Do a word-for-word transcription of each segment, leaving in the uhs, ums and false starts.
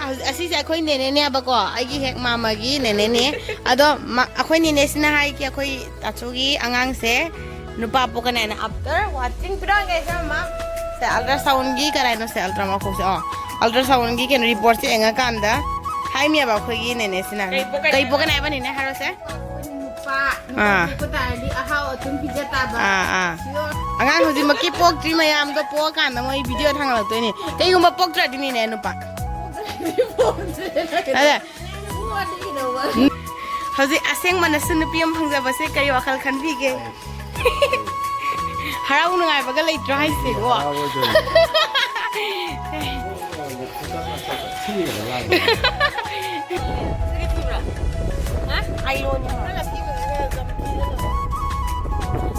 ꯍꯧꯖꯤꯛ ꯑꯁꯤꯁꯦ ꯑꯩꯈꯣꯏ ꯅꯦꯅꯦꯅꯦꯕꯀꯣ, ꯑꯩꯒꯤ ꯍꯦꯛ ꯃꯥꯃꯒꯤ ꯅꯦꯅꯦꯅꯦ꯫ ꯑꯗꯣ ꯃ-, ꯑꯩꯈꯣꯏ ꯅꯦꯅꯦꯁꯤꯅ ꯍꯥꯏꯒꯦ, ꯑꯩꯈꯣꯏ ꯇꯥꯆꯧꯒꯤ ꯑꯉꯥꯡꯁꯦ ꯅꯨꯄꯥ ꯄꯣꯛꯀꯅꯤ ꯍꯥꯏꯅ, after watching ꯄꯤꯔꯛꯑꯒꯦ ꯏꯆꯥꯃ꯫ ꯁꯦ, ultrasoundꯒꯤ ꯀꯔꯥꯏꯅꯣ ꯁꯦ, ultra ꯃꯈꯣꯡꯁꯦ? ꯑꯣ, ultrasoundꯒꯤ ꯀꯩꯅꯣ reportꯁꯦ ꯌꯦꯡꯉꯀꯥꯟꯗ ꯍꯥꯏꯃꯤꯌꯦꯕ ꯑꯩꯈꯣꯏꯒꯤ ꯅꯦꯅꯦꯁꯤꯅ꯫ ꯀꯩ ꯄꯣꯛꯀꯅꯤ ꯀꯩ ꯄꯣꯛꯀꯅꯤ ꯍꯥꯏꯕ ꯅꯦꯅꯦ? ꯍꯥꯏꯔꯣꯁꯦ꯫ ꯅꯨꯄꯥ, ꯅꯨꯄꯥ ꯑꯥ꯫ ꯄꯣꯛꯄ ꯇꯥꯔꯗꯤ ꯑꯍꯥꯎ ꯑꯊꯨꯝ ꯄꯤꯖ ꯇꯥꯕ꯫ ꯑꯥ, ꯑꯥ꯫ Sure꯫ ꯑꯉꯥꯡ ꯍꯧꯖꯤꯛꯃꯛꯀꯤ ꯄꯣꯛꯇ꯭ꯔꯤ ꯃꯌꯥꯝꯗꯣ ꯄꯣꯛꯑꯀꯥꯟꯗ ꯃꯣꯏ video ꯊꯥꯡꯒꯠꯂꯛꯇꯣꯏꯅꯦ꯫ ꯀꯩꯒꯨꯝꯕ ꯄꯣꯛꯇ꯭ꯔꯗꯤꯅꯤꯅꯦ ꯅꯨꯄꯥ꯫ ꯄꯣꯛꯇ꯭ꯔꯗꯤ ꯄꯣꯛꯇ꯭ꯔꯦ꯫ ꯑꯗ꯫ ꯄꯣꯛꯑꯗꯤ ꯀꯩꯗꯧꯕ? ꯍꯧꯖꯤꯛ ꯑꯁꯦꯡꯕꯅꯁꯨ ꯅꯨꯄꯤ ꯑꯃ ꯐꯪꯖꯕꯁꯦ ꯀꯔꯤ ꯋꯥꯈꯜ ꯈꯟꯕꯤꯒꯦ? ꯍꯔꯥꯎ ꯅꯨꯡꯉꯥꯏꯕꯒ ꯂꯩꯇ꯭ꯔꯣ ꯍꯥꯏꯁꯤꯕꯣ? ꯍꯔꯥꯎꯔꯣꯏꯗꯣꯏꯅꯤ꯫ ꯁꯤꯒ ꯊꯤꯕ꯭ꯔꯥ? ꯍꯥ? ꯑꯥꯏꯂꯣꯟꯅꯤ꯫ ꯅꯪꯅ ꯊꯤꯕꯗꯨꯅ ꯌꯥꯝ ꯊꯤꯖꯜꯂꯣ꯫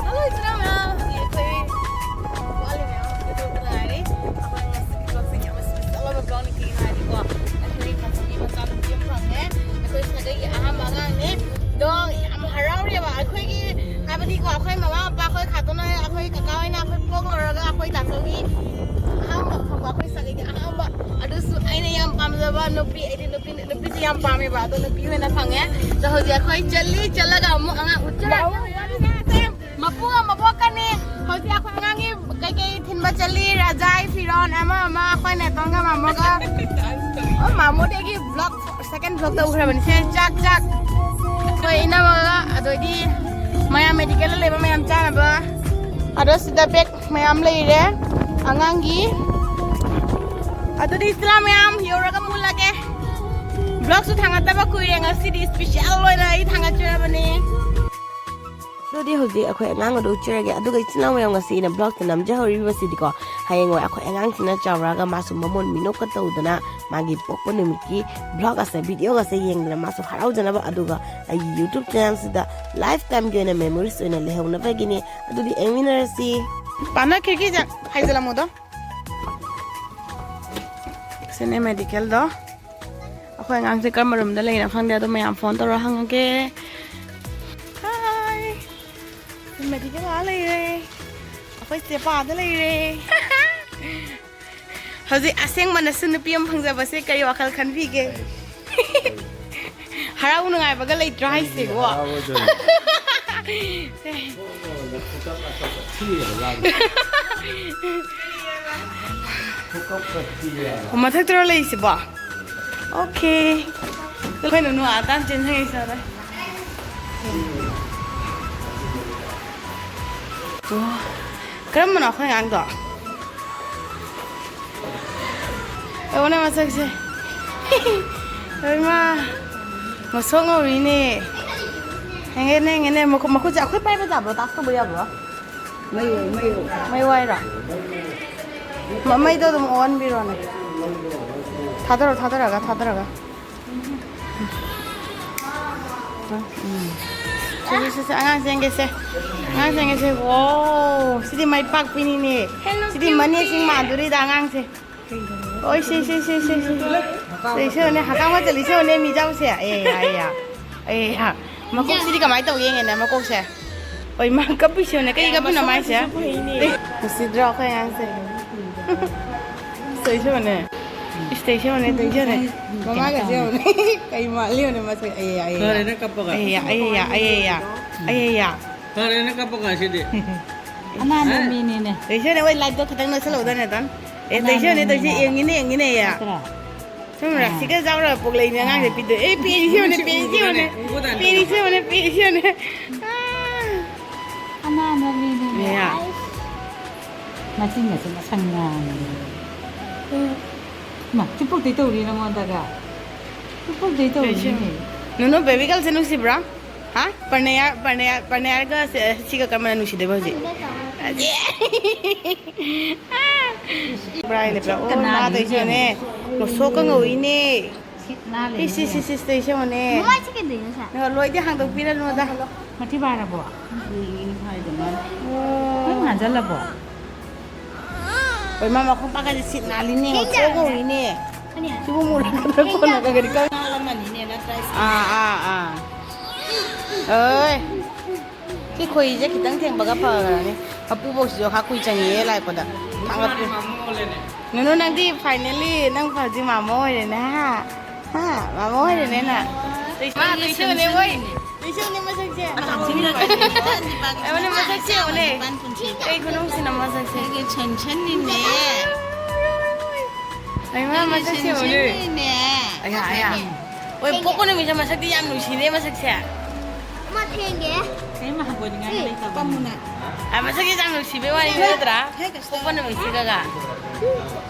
Hello, ꯏꯆꯤꯟ ꯏꯅꯥꯎ ꯃꯌꯥꯝ, ꯍꯧꯖꯤꯛ ꯑꯩꯈꯣꯏ ꯋꯥꯠꯂꯤ ꯃꯌꯥꯝ, ꯑꯗꯨ ꯉꯥꯏꯔꯤ꯫ ꯑꯩꯈꯣꯏ ꯉꯁꯤꯒꯤ vlogꯁꯦ ꯌꯥꯝꯅ special ꯑꯣꯏꯕ vlogꯅꯤ, ꯀꯩꯒꯤꯅꯣ ꯍꯥꯏꯗꯤꯀꯣ, ꯑꯩꯈꯣꯏ ꯈꯥꯇꯣꯟꯒꯤ ꯃꯆꯥꯅꯨꯄꯤ ꯑꯃ ꯐꯪꯉꯦ꯫ ꯑꯩꯈꯣꯏ ꯁꯥꯒꯩꯒꯤ ꯑꯍꯥꯟꯕ ꯑꯉꯥꯡꯅꯦ꯫ ꯑꯗꯣ ꯌꯥꯝ ꯍꯔꯥꯎꯔꯦꯕ꯫ ꯑꯩꯈꯣꯏꯒꯤ, ꯍꯥꯏꯕꯗꯤꯀꯣ, ꯑꯩꯈꯣꯏ ꯃꯃꯥ ꯃꯄꯥ, ꯑꯩꯈꯣꯏ ꯈꯥꯇꯣꯟ ꯍꯣꯏ, ꯑꯩꯈꯣꯏ ꯀꯀꯥ ꯍꯣꯏꯅ ꯑꯩꯈꯣꯏ ꯄꯣꯛ ꯂꯣꯏꯔꯒ ꯑꯩꯈꯣꯏ ꯇꯥꯆꯧꯒꯤ ꯑꯍꯥꯟꯕ ꯐꯪꯕ, ꯑꯩꯈꯣꯏ ꯁꯥꯒꯩꯒꯤ ꯑꯍꯥꯟꯕ꯫ ꯑꯗꯨꯁꯨ ꯑꯩꯅ ꯌꯥꯝ ꯄꯥꯝꯖꯕ ꯅꯨꯄꯤ, ꯑꯩꯗꯤ ꯅꯨꯄꯤ, ꯅꯨꯄꯤꯁꯦ ꯌꯥꯝ ꯄꯥꯝꯃꯦꯕ꯫ ꯑꯗꯣ ꯅꯨꯄꯤ ꯑꯣꯏꯅ ꯐꯪꯉꯦ꯫ ꯑꯗꯣ ꯍꯧꯖꯤꯛ ꯑꯩꯈꯣꯏ ꯆꯠꯂꯤ, ꯆꯠꯂꯒ ꯑꯃꯨꯛ ꯑꯉꯥꯡ ꯎꯠꯆꯔꯛꯀꯦ꯫ ꯃꯄꯨꯒ ꯃꯕꯣꯛꯀꯅꯤ꯫ ꯍꯧꯖꯤꯛ ꯑꯩꯈꯣꯏ ꯑꯉꯥꯡꯒꯤ ꯀꯩꯀꯩ ꯊꯤꯟꯕ ꯆꯠꯂꯤ, ꯔꯖꯥꯏ, ꯐꯤꯔꯣꯟ, ꯑꯃ ꯑꯃ, ꯑꯩꯈꯣꯏ ꯅꯦꯇꯣꯟꯒ ꯃꯥꯃꯣꯒ꯫ ꯑꯣ, ꯃꯥꯃꯣꯗꯤ ꯑꯩꯒꯤ vlog, second vlog ꯇꯧꯈ꯭ꯔꯕꯅꯤ꯫ ꯁꯦ, ꯆꯥꯛ, ꯆꯥꯛ꯫ ꯑꯩꯈꯣꯏ ꯏꯅꯝꯃꯒ, ꯑꯗꯩꯗꯤ ꯃꯌꯥꯝ medicalꯗ ꯂꯩꯕ ꯃꯌꯥꯝ ꯆꯥꯅꯕ꯫ ꯑꯗꯣ ꯁꯤꯗ bag ꯃꯌꯥꯝ ꯂꯩꯔꯦ ꯑꯉꯥꯡꯒꯤ꯫ ꯑꯗꯨꯗꯤ ꯏꯆꯤꯜ ꯏꯅꯥꯎ ꯃꯌꯥꯝ ꯌꯧꯔꯒ ꯃꯨꯜꯂꯒꯦ꯫ Vlogꯁꯨ ꯊꯥꯡꯒꯠꯇꯕ ꯀꯨꯏꯔꯦ, ꯉꯁꯤꯗꯤ special ꯑꯣꯏꯅ ꯑꯩ ꯊꯥꯡꯒꯠꯆꯔꯕꯅꯤ꯫ ꯑꯗꯨꯗꯤ ꯍꯧꯖꯤꯛ ꯑꯩꯈꯣꯏ ꯑꯉꯥꯡ ꯑꯗꯨ ꯎꯠꯆꯔꯒꯦ꯫ ꯑꯗꯨꯒ ꯏꯆꯤꯜ ꯏꯅꯥꯎ ꯃꯌꯥꯝ, ꯉꯁꯤ ꯑꯩꯅ vlogꯇ ꯅꯝꯖꯍꯧꯔꯤꯕꯁꯤꯗꯤꯀꯣ, ꯍꯌꯦꯡꯋꯥꯏ ꯑꯩꯈꯣꯏ ꯑꯉꯥꯡꯁꯤꯅ ꯆꯥꯎꯔꯛꯑꯒ ꯃꯥꯁꯨ ꯃꯃꯣꯟ ꯃꯤꯅꯣꯛꯀ ꯇꯧꯗꯅ ꯃꯥꯒꯤ ꯄꯣꯛꯄ ꯅꯨꯃꯤꯠꯀꯤ vlog ꯑꯁꯦ, video ꯑꯁꯦ ꯌꯦꯡꯗꯅ ꯃꯥꯁꯨ ꯍꯔꯥꯎꯖꯅꯕ, ꯑꯗꯨꯒ ꯑꯩꯒꯤ YouTube channelꯁꯤꯗ lifetimeꯒꯤ ꯑꯣꯏꯅ memories ꯑꯣꯏꯅ ꯂꯩꯍꯧꯅꯕꯒꯤꯅꯤ꯫ ꯑꯗꯨꯗꯤ ꯌꯦꯡꯃꯤꯟꯅꯔꯁꯤ꯫ ꯄꯥꯅ ꯈꯤꯔꯀꯤꯁꯦ ꯍꯥꯏꯖꯤꯜꯂꯝꯃꯣꯗꯣ꯫ ꯁꯤꯅꯦ medicalꯗꯣ꯫ ꯑꯩꯈꯣꯏ ꯑꯉꯥꯡꯁꯦ ꯀꯔꯝꯕ roomꯗ ꯂꯩꯅꯣ ꯈꯪꯗꯦ, ꯑꯗꯣ ꯃꯌꯥꯝ phone ꯇꯧꯔ ꯍꯪꯉꯒꯦ꯫ Hi꯫ Medical ꯑꯥ ꯂꯩꯔꯦ꯫ ꯑꯩꯈꯣꯏ ꯆꯦ ꯄꯥꯗ ꯂꯩꯔꯦ꯫ ꯍꯧꯖꯤꯛ ꯑꯁꯦꯡꯕꯅꯁꯨ ꯅꯨꯄꯤ ꯑꯃ ꯐꯪꯖꯕꯁꯦ ꯀꯔꯤ ꯋꯥꯈꯜ ꯈꯟꯕꯤꯒꯦ? ꯍꯔꯥꯎ ꯅꯨꯡꯉꯥꯏꯕꯒ ꯂꯩꯇ꯭ꯔꯣ ꯍꯥꯏꯁꯤꯕꯣ? ꯍꯔꯥꯎꯕꯗꯨꯅꯤ꯫ ꯃꯊꯛꯇꯔꯣ ꯂꯩꯔꯤꯁꯤꯕꯣ? ꯑꯣꯀꯦ꯫ ꯑꯩꯈꯣꯏꯅ ꯅꯨ ꯑꯥ ꯇꯥꯟ ꯆꯦꯟ ꯍꯪꯉꯤꯁꯦ꯫ ꯑꯣ꯫ ꯀꯔꯝꯕꯅꯣ ꯑꯩꯈꯣꯏ ꯑꯉꯥꯡꯗꯣ? ꯌꯦꯡꯉꯨꯅꯦ ꯃꯁꯛꯁꯦ꯫ ꯏꯃꯥ꯫ ꯃꯁꯣꯛ ꯉꯧꯔꯤꯅꯦ꯫ ꯍꯦꯡꯒꯦꯅꯦ, ꯍꯦꯡꯒꯦꯅꯦ꯫ ꯃꯈꯨ-, ꯃꯈꯨꯠꯁꯦ ꯑꯩꯈꯣꯏ ꯄꯥꯏꯕ ꯌꯥꯕ꯭ꯔꯣ? ꯇꯥꯁ ꯇꯧꯕ ꯌꯥꯕ꯭ꯔꯣ? ꯃꯩ, ꯃꯩ꯫ ꯃꯩ ꯋꯥꯏꯔꯣ? ꯃ-, ꯃꯩꯗꯣ ꯑꯗꯨꯝ ꯑꯣꯟꯕꯤꯔꯣꯅꯦ꯫ ꯊꯥꯗꯔꯣ, ꯊꯥꯗꯔꯒ, ꯊꯥꯗꯔꯒ꯫ ꯎꯝ꯫ ꯁꯦ, ꯁꯦ, ꯁꯦ, ꯁꯦ, ꯑꯉꯥꯡ ꯆꯦꯟꯒꯦꯁꯦ꯫ ꯑꯉꯥꯡ ꯆꯦꯟꯒꯦꯁꯦ꯫ ꯋꯥꯎ, ꯁꯤꯗꯤ ꯃꯥꯏ ꯄꯥꯛꯄꯤꯅꯤꯅꯦ꯫ ꯁꯤꯗꯤ ꯃꯅꯦꯁꯤꯡ ꯃꯥꯟꯗꯣꯔꯤꯗ ꯑꯉꯥꯡꯁꯦ꯫ ꯑꯣꯏ, ꯁꯤ, ꯁꯤ, ꯁꯤ, ꯁꯤ, ꯁꯤ꯫ ꯁꯤ ꯏꯁꯦ ꯌꯦꯡꯉꯨꯅꯦ, ꯍꯀꯥꯝ ꯋꯥ ꯆꯠꯂꯤ, ꯏꯁꯦ ꯌꯦꯡꯉꯨꯅꯦ, ꯃꯤꯖꯥꯎꯁꯦ꯫ ꯑꯦ, ꯌꯥ, ꯑꯦ, ꯌꯥ꯫ ꯑꯦ, ꯌꯥ꯫ ꯃꯀꯣꯛꯁꯤꯗꯤ ꯀꯃꯥꯏꯅ ꯇꯧꯒꯦ ꯌꯦꯡꯉꯦꯅꯦ, ꯃꯀꯣꯛꯁꯦ꯫ ꯑꯣꯏ, ꯃꯥ ꯀꯞꯄꯤꯁꯦ ꯌꯦꯡꯉꯨꯅꯦ, ꯀꯩ ꯀꯞꯄꯤꯅꯣ ꯃꯥꯏꯁꯦ? ꯑꯦ, ꯅꯨꯡꯁꯤꯗ꯭ꯔꯣ ꯑꯩꯈꯣꯏ ꯑꯉꯥꯡꯁꯦ? ꯏꯁ, ꯏꯁꯦ ꯌꯦꯡꯉꯨꯅꯦ꯫ ꯏꯁ, ꯏꯁꯦ ꯌꯦꯡꯉꯨꯅꯦ, ꯏꯁꯦ ꯌꯦꯡꯉꯨꯅꯦ꯫ ꯃꯃꯥꯒꯁꯦ ꯌꯦꯡꯉꯨꯅꯦ꯫ ꯀꯩ ꯃꯥꯜꯂꯤ ꯌꯦꯡꯉꯨꯅꯦ ꯃꯁꯦ꯫ ꯑꯦ, ꯌꯥ, ꯑꯦ, ꯌꯥ꯫ ꯐꯔꯦ, ꯅꯪ ꯀꯞꯄꯒ꯫ ꯑꯦ, ꯌꯥ, ꯑꯦ, ꯌꯥ, ꯑꯦ, ꯌꯥ꯫ ꯑꯦ, ꯌꯥ꯫ ꯐꯔꯦ, ꯅꯪ ꯀꯞꯄꯒ ꯁꯤꯗꯤ꯫ ꯑꯅꯥꯟꯕ ꯃꯤꯅꯤꯅꯦ꯫ ꯇꯩꯁꯅꯦ, ꯍꯣꯏ, ꯂꯥꯏꯠꯇꯣ ꯈꯤꯇꯪ ꯅꯛꯁꯜꯂꯛꯎꯗꯅꯦ, ꯇꯟ꯫ ꯑꯦ, ꯑꯅꯥꯟꯕ ꯇꯩꯁꯅꯦ, ꯇꯩꯁꯅꯦ, ꯃꯤꯅꯤꯅꯦ꯫ ꯌꯦꯡꯉꯤꯅꯦ, ꯌꯦꯡꯉꯤꯅꯦ, ꯌꯥ꯫ ꯅꯠꯇ꯭ꯔꯥ? ꯁꯨꯝ ꯑꯥ꯫ ꯔꯥꯁꯤꯒ ꯌꯥꯎꯔꯒ ꯄꯣꯛꯂꯛꯏꯅꯦ ꯑꯉꯥꯡꯁꯦ ꯑꯥ꯫ ꯄꯤꯗꯣꯏ꯫ ꯑꯦ, ꯄꯤꯔꯤꯁꯦ ꯌꯦꯡꯉꯨꯅꯦ, ꯄꯤꯔꯤꯁꯦ ꯌꯦꯡꯉꯨꯅꯦ꯫ ꯄꯤꯔꯤꯁꯦ ꯌꯦꯡꯉꯨꯅꯦ, ꯄꯤꯔꯤꯁꯦ ꯌꯦꯡꯉꯨꯅꯦ꯫ ꯑꯥ꯫ ꯑꯅꯥꯟꯕ ꯃꯤꯅꯤꯅꯦ꯫ ꯌꯥ꯫ ꯑꯁ꯫ ꯃꯆꯤꯟꯒꯁꯦ ꯃꯁꯪ ꯌꯥꯝꯃꯦ꯫ ꯎꯝ꯫ ꯏꯃꯥ, ꯆꯨꯞꯄꯛꯇꯣꯏ ꯇꯧꯔꯤ ꯅꯉꯣꯟꯗꯒ꯫ ꯆꯨꯞꯄꯛꯇꯣꯏ ꯇꯧꯔꯤꯅꯦ꯫ ꯇꯩꯁꯅꯦ꯫ ꯅꯨꯅꯨ, ꯕꯦꯕꯤ ꯒꯔꯜꯁꯦ ꯅꯨꯡꯁꯤꯕ꯭ꯔꯥ? ꯍꯥ? ꯄ꯭ꯔꯅꯌꯥ, ꯄ꯭ꯔꯅꯌꯥ, ꯄ꯭ꯔꯅꯌꯥꯒ ꯁꯦ-, ꯁꯤꯒ ꯀꯔꯝꯕꯅ ꯅꯨꯡꯁꯤꯗꯣꯏꯕ ꯍꯧꯖꯤꯛ? ꯄ꯭ꯔꯥꯏ ꯂꯩꯕ꯭ꯔꯥ? ꯃꯆꯤꯟ ꯑꯣ, ꯀꯅꯥ ꯃꯥ ꯂꯩꯒꯦ? ꯇꯩꯁꯅꯦ꯫ ꯃꯁꯣꯛꯀ ꯉꯧꯏꯅꯦ꯫ ꯁꯤꯠ ꯅꯥꯜꯂꯤꯅꯦ꯫ ꯏꯁ, ꯏꯁ, ꯏꯁ, ꯏꯁ, ꯇꯩꯁꯅꯦ꯫ ꯃꯃꯥꯏꯁꯦ ꯀꯩꯗꯧꯔꯤꯅꯣ ꯁꯦ? ꯅꯪ ꯂꯣꯏꯗꯤ ꯍꯥꯡꯗꯣꯛꯄꯤꯔꯅꯨꯗ꯫ ꯃꯊꯤ ꯐꯥꯏꯔꯕꯣ? ꯑꯣ꯫ ꯅꯪ ꯍꯥꯟꯖꯜꯂꯕꯣ? ꯍꯣꯏ, ꯃꯥ ꯃꯈꯣꯡ ꯄꯥꯛꯀꯁꯦ ꯁꯤꯠ ꯅꯥꯜꯂꯤꯅꯦ, ꯊꯦꯡꯖꯥꯔꯦ꯫ ꯉꯧꯊꯣꯛ ꯉꯧꯏꯅꯦ꯫ ꯑꯅꯤ꯫ ꯁꯤꯕꯨ ꯃꯨꯔꯛꯀꯗ꯭ꯔꯥ ꯊꯦꯡꯖꯥꯔꯦ꯫ ꯈꯣꯠꯂꯛꯀꯗ꯭ꯔꯥ ꯈꯪ-, ꯅꯥꯜꯂꯝꯃꯅꯤꯅꯦ, ꯅꯠꯇ꯭ꯔꯥ ꯏꯁꯥ? ꯑꯥ, ꯑꯥ, ꯑꯥ꯫ ꯑꯣꯏ꯫ ꯁꯤ ꯈꯣꯏꯍꯤꯁꯦ ꯈꯤꯇꯪ ꯊꯦꯡꯕꯒ ꯐꯈ꯭ꯔꯅꯤ꯫ ꯃꯄꯨꯕꯣꯛꯁꯤꯁꯨ ꯍꯥ ꯀꯨꯏ ꯆꯪꯉꯤꯌꯦ ꯂꯥꯛꯄꯗ꯫ ꯊꯥꯡꯒꯠꯄꯤ-, ꯅꯨꯅꯨ, ꯅꯪꯗꯤ finally ꯅꯪ ꯍꯧꯖꯤꯛ ꯃꯥꯃꯣ ꯑꯣꯏꯔꯦꯅꯦ, ꯍꯥ? ꯍꯥ? ꯃꯥꯃꯣ ꯑꯣꯏꯔꯦꯅꯦ ꯅꯪ? ꯃꯥ, ꯇꯨꯏꯁꯟꯅꯦ, ꯃꯣꯏ꯫ ꯇꯨꯏꯁꯟꯅꯦ ꯃꯁꯛꯁꯦ꯫ ꯑꯩꯉꯣꯟꯗ ꯃꯁꯛꯁꯦ ꯌꯦꯡꯉꯨꯅꯦ꯫ ꯀꯩ ꯈꯨꯅꯨꯡꯁꯤꯅ ꯃꯁꯛꯁꯦ꯫ ꯑꯩꯒꯤ ꯁꯟꯁꯟꯅꯤꯅꯦ꯫ ꯑꯩꯃ, ꯃꯁꯛꯁꯦ ꯌꯦꯡꯉꯨꯅꯦ꯫ ꯁꯟꯁꯟꯅꯤꯅꯦ꯫ ꯑꯌꯥ, ꯑꯌꯥ꯫ ꯍꯣꯏ, ꯄꯣꯛꯄ ꯅꯨꯃꯤꯠꯁꯦ ꯃꯁꯛꯇꯤ ꯌꯥꯝ ꯅꯨꯡꯁꯤꯅꯦ, ꯃꯁꯛꯁꯦ꯫ ꯑꯃ ꯊꯦꯡꯒꯦ꯫ ꯀꯔꯤꯝ ꯍꯪꯒꯣꯏꯅꯤꯡꯉꯥꯏ ꯂꯩꯇꯕꯅꯤꯅ꯫ ꯑ, ꯃꯁꯛꯁꯦ ꯌꯥꯝ ꯅꯨꯡꯁꯤꯕꯩ ꯋꯥꯔꯤ ꯅꯠꯇ꯭ꯔꯥ? ꯄꯣꯛꯄ ꯅꯨꯃꯤꯠꯁꯤꯒꯒ꯫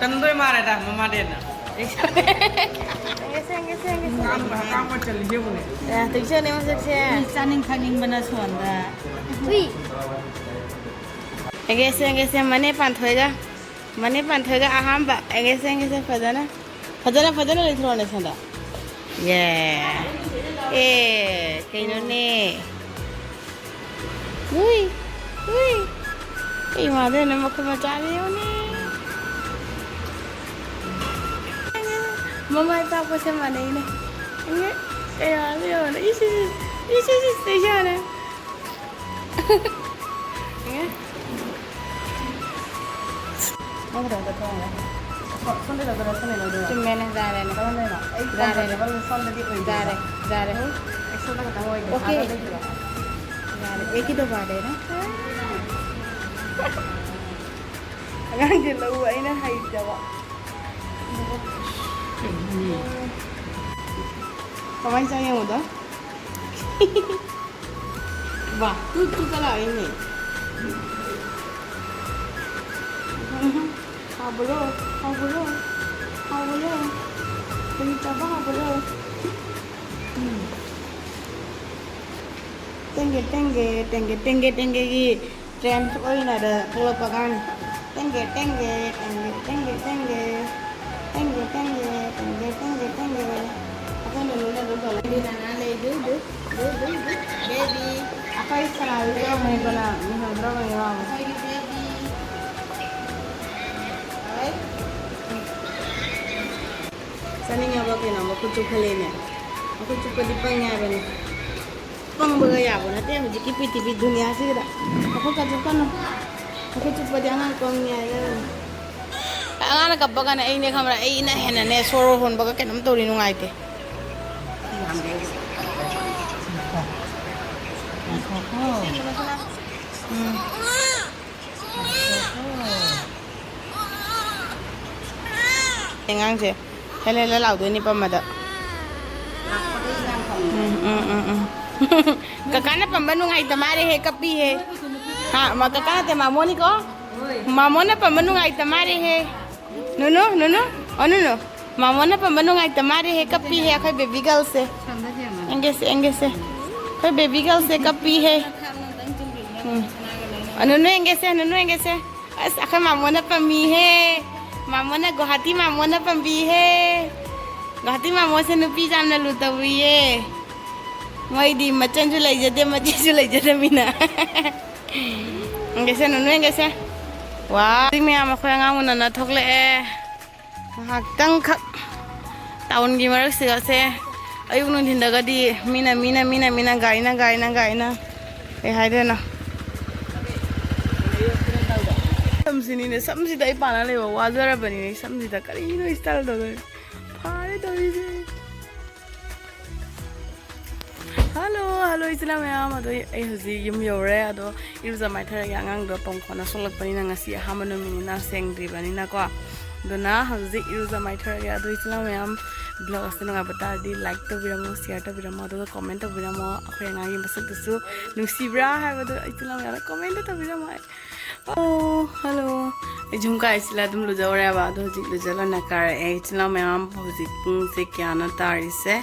ꯇꯟꯗꯣꯏ ꯃꯥꯜꯂꯦꯗ, ꯃꯃꯥꯗꯤ ꯍꯦꯟꯅ꯫ ꯌꯦꯡꯒꯦꯁꯦ, ꯌꯦꯡꯒꯦꯁꯦ, ꯌꯦꯡꯒꯦꯁꯦ꯫ ꯑꯀꯥꯝꯕ, ꯑꯀꯥꯝꯕ ꯆꯜꯂꯤꯁꯦ ꯌꯦꯡꯉꯨꯅꯦ꯫ ꯑꯦ, ꯇꯨꯏꯁꯟꯅꯦ ꯃꯁꯛꯁꯦ꯫ ꯃꯤ ꯆꯥꯅꯤꯡ ꯊꯛꯅꯤꯡꯕꯅ ꯁꯣꯟꯗ꯫ ꯍꯨꯏ꯫ ꯌꯦꯡꯒꯦꯁꯦ, ꯌꯦꯡꯒꯦꯁꯦ, ꯃꯅꯦ ꯄꯥꯟꯊꯣꯏꯒ꯫ ꯃꯅꯦ ꯄꯥꯟꯊꯣꯏꯒ ꯑꯍꯥꯟꯕ꯫ ꯌꯦꯡꯒꯦꯁꯦ, ꯌꯦꯡꯒꯦꯁꯦ, ꯐꯖꯅ꯫ ꯐꯖꯅ, ꯐꯖꯅ ꯂꯩꯊꯣꯛꯑꯣꯅꯦ ꯁꯣꯝꯗ꯫ ꯌꯦ꯫ ꯑꯦ, ꯀꯩꯅꯣꯅꯦ꯫ ꯎꯏ, ꯎꯏ꯫ ꯏꯃꯥꯗꯩꯅ ꯃꯈꯨꯠ ꯃꯆꯥꯅꯤ ꯌꯦꯡꯉꯨꯅꯦ꯫ ꯃꯃꯥꯏ ꯄꯥꯛꯄꯁꯦ ꯃꯥꯟꯅꯩꯅꯦ꯫ ꯏꯃꯥ, ꯀꯌꯥꯅꯣ ꯌꯦꯡꯉꯨꯅꯦ꯫ ꯏꯁ, ꯏꯁ, ꯏꯁ, ꯏꯁ, ꯏꯁ, ꯏꯁ, ꯏꯁ꯫ ꯅꯪ ꯈꯛꯇꯪ ꯆꯠꯊꯣꯛꯑꯝꯃꯦ꯫ ꯁꯣ-, ꯁꯣꯝꯗ ꯂꯧꯗꯣꯏꯔꯣ, ꯁꯣꯝꯗ ꯂꯧꯗꯣꯏꯔꯣ? ꯆꯨꯝꯃꯦꯅꯦ, ꯌꯥꯔꯦꯅꯦ꯫ ꯀꯔꯝꯕꯅꯣ? ꯑꯩ ꯌꯥꯔꯦꯅꯦ꯫ Comfortable ꯁꯣꯝꯗꯗꯤ ꯑꯣꯏꯗꯦꯕ꯫ ꯌꯥꯔꯦ, ꯌꯥꯔꯦ꯫ ꯎꯝ? ꯑꯩ ꯁꯣꯝꯗ ꯈꯛꯇꯪ ꯑꯣꯏꯗꯦ꯫ OK꯫ ꯑꯥꯗ ꯂꯩꯕ꯭ꯔꯣ? ꯌꯥꯔꯦ, ꯑꯦ ꯀꯤꯗꯣ ꯕꯥꯔꯗꯦꯅ꯫ ꯑꯉꯥꯡꯁꯦ ꯂꯧꯕ ꯑꯩꯅ ꯍꯩꯇꯕ꯫ ꯀꯃꯥꯏꯅ ꯆꯪꯉꯦ ꯌꯦꯡꯉꯨꯗꯣ? ꯕꯥ, ꯇꯨ, ꯇꯨ ꯀꯂꯥ ꯏꯅꯦ꯫ ꯍꯥꯎꯕ꯭ꯔꯣ? ꯍꯥꯎꯕ꯭ꯔꯣ? ꯍꯥꯎꯕ꯭ꯔꯣ? ꯀꯔꯤ ꯆꯥꯕ ꯍꯥꯎꯕ꯭ꯔꯣ? ꯎꯝ꯫ ꯇꯦꯡꯒꯦ, ꯇꯦꯡꯒꯦ, ꯇꯦꯡꯒꯦ, ꯇꯦꯡꯒꯦ, ꯇꯦꯡꯒꯦꯒꯤ trend ꯑꯣꯏꯅꯗ ꯊꯣꯛꯂꯛꯄ ꯑꯉꯥꯡꯅꯤ꯫ ꯇꯦꯡꯒꯦ, ꯇꯦꯡꯒꯦ, ꯇꯦꯡꯒꯦ, ꯇꯦꯡꯒꯦ, ꯇꯦꯡꯒꯦ꯫ ꯇꯦꯡꯒꯦ, ꯇꯦꯡꯒꯦ, ꯇꯦꯡꯒꯦ, ꯇꯦꯡꯒꯦ, ꯇꯦꯡꯒꯦ꯫ ꯑꯩꯈꯣꯏ ꯅꯨꯃꯤꯠꯅ ꯑꯗꯨꯝ ꯇꯧꯔꯦ꯫ ꯕꯦꯕꯤ ꯅꯅꯥ ꯂꯩ, ꯗꯨ, ꯗꯨ, ꯗꯨ, ꯗꯨ, ꯗꯨ, ꯕꯦꯕꯤ꯫ ꯑꯩꯈꯣꯏ ꯁꯅꯥꯗꯨ ꯇꯧꯔꯝꯃꯦ, ꯕꯅꯥ ꯃꯤꯍꯨꯟ ꯈꯔ ꯃꯌꯥꯝ꯫ ꯑꯩꯈꯣꯏꯒꯤ ꯕꯦꯕꯤ꯫ ꯍꯣꯏ꯫ ꯆꯥꯅꯤꯡꯉꯕ ꯀꯩꯅꯣ? ꯃꯈꯨꯠ ꯆꯨꯞꯈꯠꯂꯦꯅꯦ꯫ ꯃꯈꯨꯠ ꯆꯨꯞꯄꯗꯤ ꯄꯪꯉꯦ ꯍꯥꯏꯕꯅꯤ꯫ ꯄꯪꯕꯒ ꯌꯥꯕ ꯅꯠꯇꯦ ꯍꯧꯖꯤꯛꯀꯤ ꯄ꯭ꯔꯤꯊꯤꯕꯤ ꯗꯨꯅꯤꯌꯥꯁꯤꯗ꯫ ꯃꯈꯨꯠꯀ ꯆꯨꯞꯀꯅꯨ꯫ ꯃꯈꯨꯠ ꯆꯨꯞꯄꯗꯤ ꯑꯉꯥꯡ ꯄꯪꯉꯦ ꯍꯥꯏꯅꯕꯅꯤ꯫ ꯑꯉꯥꯡꯅ ꯀꯞꯄꯒꯅ ꯑꯩꯅꯦ ꯈꯪꯕ꯭ꯔꯥ, ꯑꯩꯅ ꯍꯦꯟꯅꯅꯦ ꯁꯣꯔ ꯍꯣꯟꯕꯒ ꯀꯩꯅꯣꯝ ꯇꯧꯔꯤ, ꯅꯨꯡꯉꯥꯏꯇꯦ꯫ ꯎꯝ꯫ ꯑꯉꯥꯡꯁꯦ ꯍꯦꯜ ꯍꯦꯜ ꯂꯥꯎꯗꯣꯏꯅꯤ ꯄꯝꯕꯗ꯫ ꯎꯝ, ꯎꯝ, ꯎꯝ, ꯎꯝ꯫ ꯀꯀꯥꯅ ꯄꯝꯕ ꯅꯨꯡꯉꯥꯏꯇ ꯃꯥꯜꯂꯦꯍꯦ, ꯀꯞꯄꯤꯍꯦ꯫ ꯍꯥ, ꯃ-, ꯀꯀꯥ ꯅꯠꯇꯦ, ꯃꯥꯃꯣꯅꯤꯀꯣ꯫ ꯃꯥꯃꯣꯅ ꯄꯝꯕ ꯅꯨꯡꯉꯥꯏꯇ ꯃꯥꯜꯂꯦꯍꯦ꯫ ꯅꯨꯅꯨ, ꯅꯨꯅꯨ, ꯑꯣ ꯅꯨꯅꯨ꯫ ꯃꯥꯃꯣꯅ ꯄꯝꯕ ꯅꯨꯡꯉꯥꯏꯇ ꯃꯥꯜꯂꯦꯍꯦ, ꯀꯞꯄꯤꯍꯦ ꯑꯩꯈꯣꯏ ꯕꯦꯕꯤ ꯒꯔꯜꯁꯦ꯫ ꯌꯦꯡꯒꯦꯁꯦ, ꯌꯦꯡꯒꯦꯁꯦ꯫ ꯑꯩꯈꯣꯏ ꯕꯦꯕꯤ ꯒꯔꯜꯁꯦ ꯀꯞꯄꯤꯍꯦ꯫ ꯎꯝ꯫ ꯑꯣ ꯅꯨꯅꯨ ꯌꯦꯡꯒꯦꯁꯦ, ꯅꯨꯅꯨ ꯌꯦꯡꯒꯦꯁꯦ꯫ ꯑꯁ, ꯑꯩꯈꯣꯏ ꯃꯥꯃꯣꯅ ꯄꯝꯃꯤꯍꯦ꯫ ꯃꯥꯃꯣꯅ, ꯒꯨꯋꯥꯍꯥꯇꯤ ꯃꯥꯃꯣꯅ ꯄꯝꯕꯤꯍꯦ꯫ ꯒꯨꯋꯥꯍꯥꯇꯤ ꯃꯥꯃꯣꯁꯦ ꯅꯨꯄꯤ ꯌꯥꯝꯅ ꯂꯨ ꯇꯧꯏꯌꯦ꯫ ꯃꯣꯏꯗꯤ ꯃꯆꯟꯁꯨ ꯂꯩꯖꯗꯦ, ꯃꯆꯦꯁꯨ ꯂꯩꯖꯗꯃꯤꯅ꯫ ꯌꯦꯡꯒꯦꯁꯦ, ꯅꯨꯅꯨ ꯌꯦꯡꯒꯦꯁꯦ꯫ ꯋꯥ, ꯃꯌꯥꯝ ꯑꯩꯈꯣꯏ ꯑꯉꯥꯡ ꯎꯅꯅ ꯊꯣꯛꯂꯛꯑꯦ꯫ ꯉꯥꯏꯍꯥꯛꯇꯪꯈꯛ ꯇꯥꯎꯟꯒꯤ ꯃꯔꯛꯁꯤꯒꯁꯦ꯫ ꯑꯌꯨꯛ ꯅꯨꯡꯊꯤꯟꯗꯒꯗꯤ ꯃꯤꯅ, ꯃꯤꯅ, ꯃꯤꯅ, ꯃꯤꯅ ꯒꯥꯔꯤꯅ, ꯒꯥꯔꯤꯅ, ꯒꯥꯔꯤꯅ꯫ ꯀꯩ ꯍꯥꯏꯗꯣꯏꯅꯣ? ꯁꯝꯁꯤꯅꯤꯅꯦ, ꯁꯝꯁꯤꯗ ꯑꯩ ꯄꯥꯟꯅ ꯂꯩꯕ ꯋꯥꯖꯔꯕꯅꯤꯅꯦ꯫ ꯁꯝꯁꯤꯗ ꯀꯔꯤꯅꯣ style ꯇꯧꯗꯣꯏꯅꯣ? ꯐꯥꯔꯦ ꯇꯧꯔꯤꯁꯦ꯫ ꯍꯜꯂꯣ, ꯍꯜꯂꯣ, ꯏꯆꯤꯜ ꯏꯅꯥꯎ ꯃꯌꯥꯝ꯫ ꯑꯗꯣ ꯑꯩ ꯍꯧꯖꯤꯛ ꯌꯨꯝ ꯌꯧꯔꯦ꯫ ꯑꯗꯣ ꯏꯔꯨꯖ ꯃꯥꯏꯊꯔꯒꯦ꯫ ꯑꯉꯥꯡꯗꯣ ꯄꯝꯈꯣꯟꯅ ꯁꯣꯛꯂꯛꯄꯅꯤꯅ ꯉꯁꯤ ꯑꯍꯥꯟꯕ ꯅꯨꯃꯤꯠꯅꯤꯅ ꯁꯦꯡꯗ꯭ꯔꯤꯕꯅꯤꯅꯀꯣ꯫ ꯑꯗꯨꯅ ꯍꯧꯖꯤꯛ ꯏꯔꯨꯖ ꯃꯥꯏꯊꯔꯒꯦ꯫ ꯑꯗꯣ ꯏꯆꯤꯜ ꯏꯅꯥꯎ ꯃꯌꯥꯝ, vlog ꯑꯁꯤ ꯅꯨꯡꯉꯥꯏꯕ ꯇꯥꯔꯗꯤ like ꯇꯧꯕꯤꯔꯝꯃꯣ, share ꯇꯧꯕꯤꯔꯝꯃꯣ, ꯑꯗꯨꯒ comment ꯇꯧꯕꯤꯔꯝꯃꯣ꯫ ꯑꯩꯈꯣꯏ ꯑꯉꯥꯡꯒꯤ ꯃꯁꯛꯇꯨꯁꯨ ꯅꯨꯡꯁꯤꯕ꯭ꯔꯥ ꯍꯥꯏꯕꯗꯣ ꯏꯆꯤꯜ ꯏꯅꯥꯎ ꯃꯌꯥꯝꯅ comment ꯇꯧꯕꯤꯔꯝꯃꯣ꯫ ꯑꯣ, ꯍꯜꯂꯣ꯫ ꯑꯩ ꯖꯨꯝ ꯀꯥꯏꯁꯤꯂ ꯑꯗꯨꯝ ꯂꯨꯖꯧꯔꯦꯕ꯫ ꯑꯗꯣ ꯍꯧꯖꯤꯛ ꯂꯨꯖ ꯂꯣꯏꯅ ꯀꯥꯔꯛꯑꯦ꯫ ꯏꯆꯤꯜ ꯏꯅꯥꯎ ꯃꯌꯥꯝ, ꯍꯧꯖꯤꯛ ꯄꯨꯡꯁꯦ ꯀꯌꯥꯅꯣ ꯇꯥꯔꯤꯁꯦ?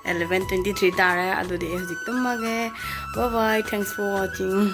Eleven twenty three ꯇꯥꯔꯦ꯫ ꯑꯗꯨꯗꯤ ꯑꯩ ꯍꯧꯖꯤꯛ ꯇꯨꯝꯃꯒꯦ꯫ Bye bye, thanks for watching꯫